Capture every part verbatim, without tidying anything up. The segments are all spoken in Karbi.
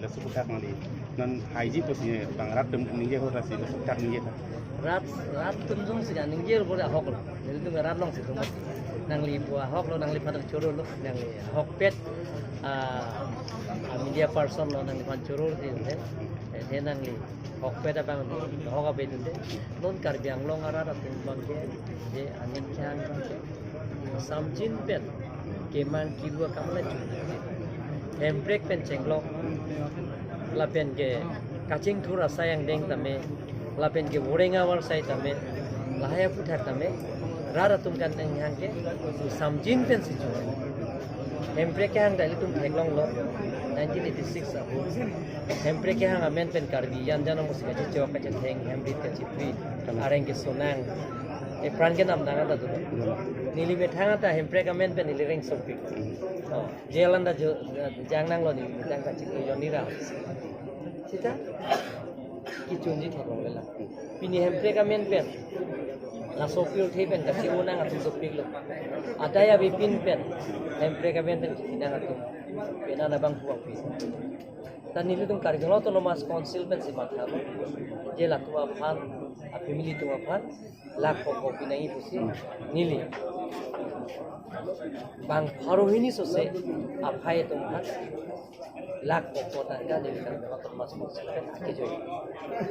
Laso aputhak nangli non haiji pusi bang rat atum ningje ahut lasi laso aputhak ningje tha. Rat, rat atum jongsi ningje ahut ahok lo. Nelitum rat alongsi atum. Nangli pu ahok lo, nangliphan choro lo, nangli ahokpet, ah, ah, media person lo, nangliphan choro di, eh, eh, nangli ahokpet abang ahok abe dunde. Non Karbi Anglong arat atum abangke, je aning kehang abangke, samjin pen kemang kiru akam la chu. Hemprek pen chenglok, lapen ke kachingthur asai angdeng tame, lapen ke voreng avar asai tame, lahai aputhak tame, rat atum kaningje hang ke samjin pensi chu. Hemprek kehang ta ilitum theklong lo, nineteen eighty-six ahut. Hemprek kehang amen pen Karbi Anjan amonit si kachechok kachetheng, hemrit kachipri, areng kesonang, epran kenam nang ata tu. Neli methang ata Hemprek amen pen neli reng sopik. Oh, jail anta jo, jang nanglo neli methang kachipri jonni ra. Sita kechunji theklong lela. Pini Hemprek amen pen laso pirthe pen kachi-o nang atum sopik lo. Adai abipin pen Hemprek amen pen kiki nang atum pen ana bang puang pi. Ta nelitum Karbi Anglong Autonomous Council pensi matha lo. Je latum aphan, a family atum aphan lakh koko pinangji pusi neli bang pharo hini sose aphai atum aphan lakh koko tangka neli Karbi Anglong Autonomous Council pen akejoi.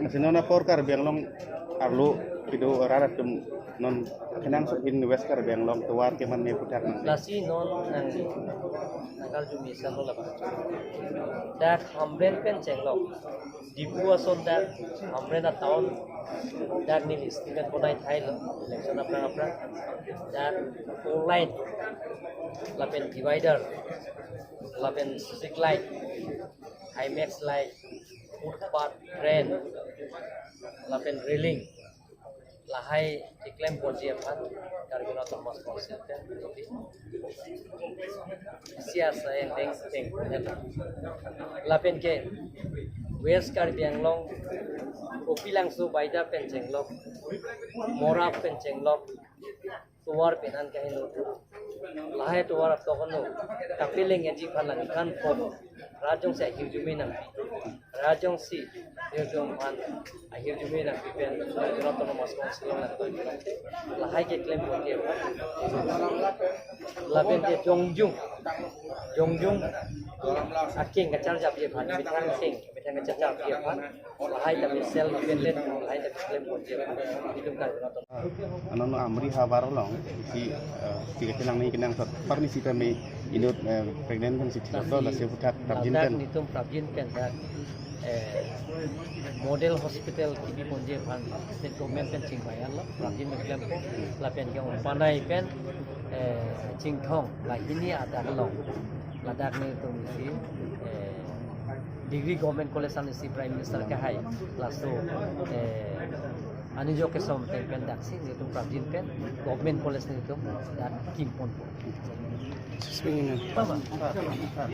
Lasi non apor Karbi Anglong arlo kedo rat atum non kenangsot ahin West Karbi Anglong tovar kemane aputhak nang. Lasi non nangli nangkarju mesen lo labang. Dak Hamren pen chenglok, Diphu ason dak Hamren a-town, dak neli estimate bonai thailo, election aphrang aphrang. Dak four lane, lapen divider, lapen street light, Himax light, footpath, drain, lapen railing, lahai keklem ponji aphan Karbi Anglong Autonomous Council pen isi asai angdeng teng pen. Lapen ke West Karbi Anglong, Upilangso Baida pen chenglok, Morap pen chenglok, tovar penan kaheno. Lahai tovar atok ano kapeleng eji aphan langkhan pok. Rat jongsi ahirjume nangpi. Rat jongsi ahirjume aphan, ahirjume nangpi pen Karbi Anglong Autonomous Council along nangpi. Lahai keklem ponji aphan. Lapen ke jongjung, jongjung akeng kacharjapji aphan, methang akeng, methang kacharjapji aphan. Lahai ta mesen lapen len, lahai ta keklem ponji aphan. Itum Karbi Anglong. Anon Amri havar along isi, eh, isi kachenang ni kenangsot apar ni sita me inut, eh, pregnant kan si thilok do, lasi aputhak prapjin ladak pen. Nelitum prapjin pen dak, eh, model hospital kibi ponji aphan state government pen chingvai-an lo, prapjin pen klempo, lapen ke Umpanai pen, eh, Chinthong, lahini adak along, ladak nelitum isi, eh, Degree Government College an isi Prime Minister kehai, laso, eh, anijok kesom ateng pen daksi nelitum prapjin pen Government College nelitum dak kim ponpo. Mama.